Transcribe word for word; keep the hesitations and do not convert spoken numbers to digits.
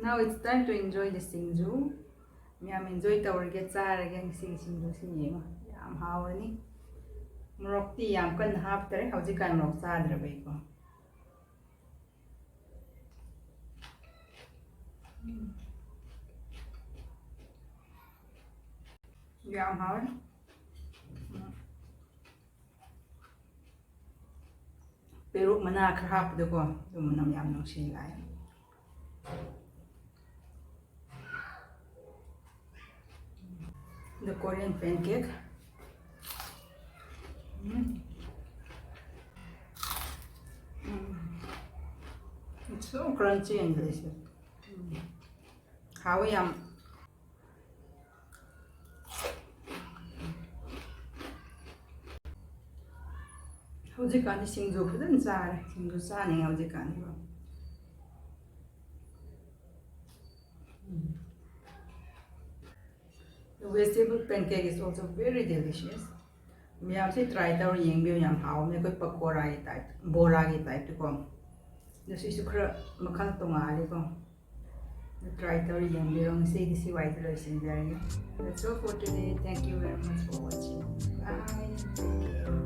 Now it's time to enjoy the ꯁꯤꯡꯖꯨ. ꯃꯌꯥꯝ enjoy ꯇꯧꯔꯒꯦ, ꯆꯥꯔꯒꯦ ꯉꯁꯤꯒꯤ ꯁꯤꯡꯖꯨꯁꯤ ꯌꯦꯡꯉꯣ, ꯌꯥꯝ ꯍꯥꯎꯔꯅꯤ꯫ ꯃꯣꯔꯣꯛꯇꯤ ꯌꯥꯝ ꯀꯟꯅ ꯍꯥꯞꯇꯔꯦ, ꯍꯧꯖꯤꯛꯀꯥꯟ ꯃꯣꯔꯣꯛ ꯆꯥꯗ꯭ꯔꯕꯩꯀꯣ꯫ ꯌꯥꯝ ꯍꯥꯎꯔꯦ꯫ ꯄꯦꯔꯨꯛ ꯃꯅꯥ ꯈꯔ ꯍꯥꯞꯄꯗꯀꯣ, ꯑꯗꯨ ꯃꯅꯝ ꯌꯥꯝ ꯅꯨꯡꯁꯤ ꯂꯥꯛꯑꯦ꯫ The Korean pancake. Mm. Mm. It's so crunchy and delicious. Mm. ꯍꯥꯎꯋꯤ ꯌꯥꯝ꯫ ꯍꯧꯖꯤꯛꯀꯥꯟꯗꯤ ꯁꯤꯡꯖꯨ ꯐꯖꯅ ꯆꯥꯔꯦ꯫ ꯁꯤꯡꯖꯨ ꯆꯥꯅꯤꯡꯉꯦ ꯍꯧꯖꯤꯛꯀꯥꯟꯗꯤꯀꯣ꯫ ꯎꯝ꯫ The vegetable pancake is also very delicious. ꯃꯌꯥꯝꯁꯦ try ꯇꯧꯔ ꯌꯦꯡꯕꯤꯌꯨ, ꯌꯥꯝ ꯍꯥꯎꯕꯅꯦ꯫ ꯑꯩꯈꯣꯏ ꯄꯀꯣꯔꯥꯒꯤ type, ꯕꯣꯔꯥꯒꯤ type ꯇꯀꯣ꯫ ꯑꯗꯣ ꯁꯤꯁꯨ ꯈꯔ ꯃꯈꯜ ꯇꯣꯉꯥꯜꯂꯤꯀꯣ꯫ Try ꯇꯧꯔ ꯌꯦꯡꯕꯤꯔꯣ꯫ ꯉꯁꯤꯒꯤ ꯁꯤ ꯋꯥꯏꯗ ꯂꯣꯏꯁꯤꯟꯖꯔꯒꯦ꯫ That's all for today. Thank you very much for watching. Bye. Take care.